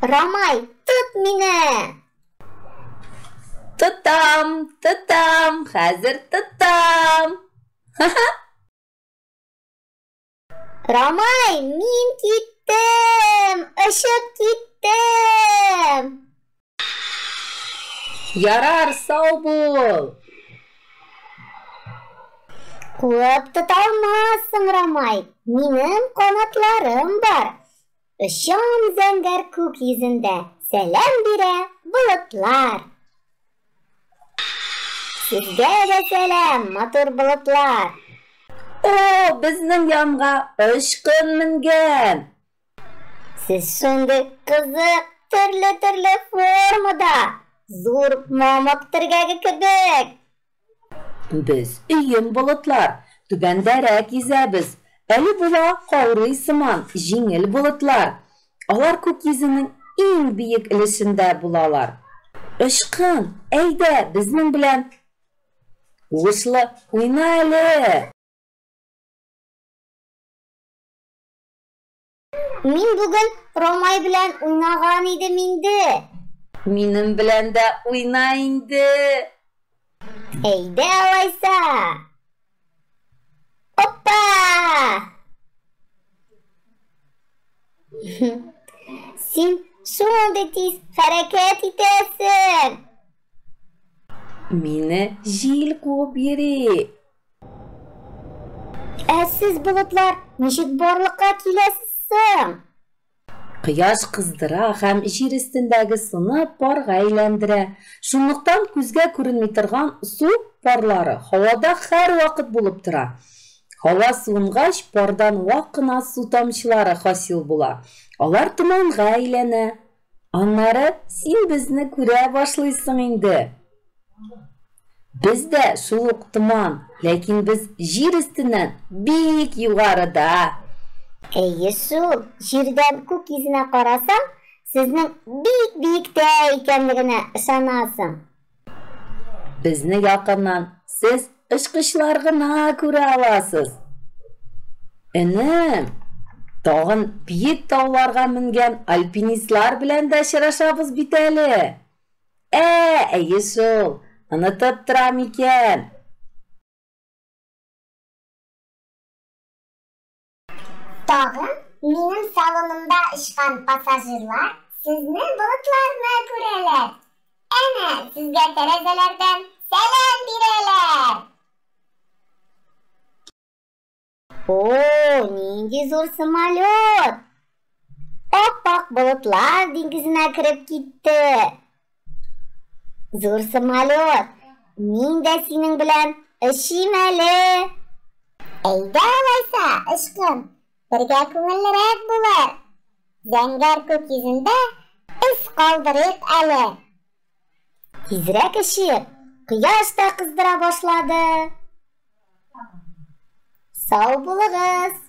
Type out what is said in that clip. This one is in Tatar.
Рамай, тот мине! Тотам, тотам, хәзер тотам. Ха-ха! Рамай, мин киттем! Очып киттем! Ярар, сау бул! Куып тота алмассың, Рамай, минем канатларым бар. Очам зәңгәр күк йөзендә, сәлам бирә болытлар. Сезгә дә сәлам, матур болытлар. О, безнең янга очкын менгән. Сез шундый кызык, төрле-төрле формада, зур мамык төргәге кебек. Без өем болытлар, түбәндәрәк йөзәбез. Әле була каурый сыман җиңел болытлар. Алар күк йөзенең иң биек өлешендә булалар. Очкын, әйдә, безнең белән угышлы уйна әле. Мин бүген Ромай белән уйнаган идем инде. Минем белән дә уйна инде. Әйдә алайса. Опа! Син шундый тиз хәрәкәт итәсең. Мине җил куып йөри. Ә сез болытлар ничек барлыкка киләсез соң? Кояш кыздыра һәм җир өстендәге суны парга әйләндерә. Шунлыктан күзгә күренми торган су парлары һавада һәрвакыт булып тора. Һава суынгач, пардан вак кына су тамчылары хасил була. Алар томанга әйләнә. Аннары син безне күрә башлыйсың инде. Без дә шул ук томан, ләкин без җир өстеннән бик югарыда. Әйе шул, җирдән күк йөзенә карасаң, сезнең бик биектә икәнлегенә ышанасың. Безне якыннан сез очкычлар гына күрә аласыз. Энем, тагын биек тауларга менгән альпинистлар белән дә очрашабыз бит әле. Ә, әйе шул, онытып торам икән. Тагын минем салонымда очкан пассажирлар сезнең болытларны күрәләр. Әнә, сезгә тәрәзәләрдән сәлам бирәләр. О, нинди зур самолет! Ап-ак болытлар диңгезенә кереп китте. Зур самолет, мин дә синең белән очыйм әле. Әйдә алайса, очкын, бергә күңеллерәк булыр. Зәңгәр күк йөзендә эз калдырыйк әле. Тизрәк очыйк, кояш та кыздыра башлады. Сау булыгыз!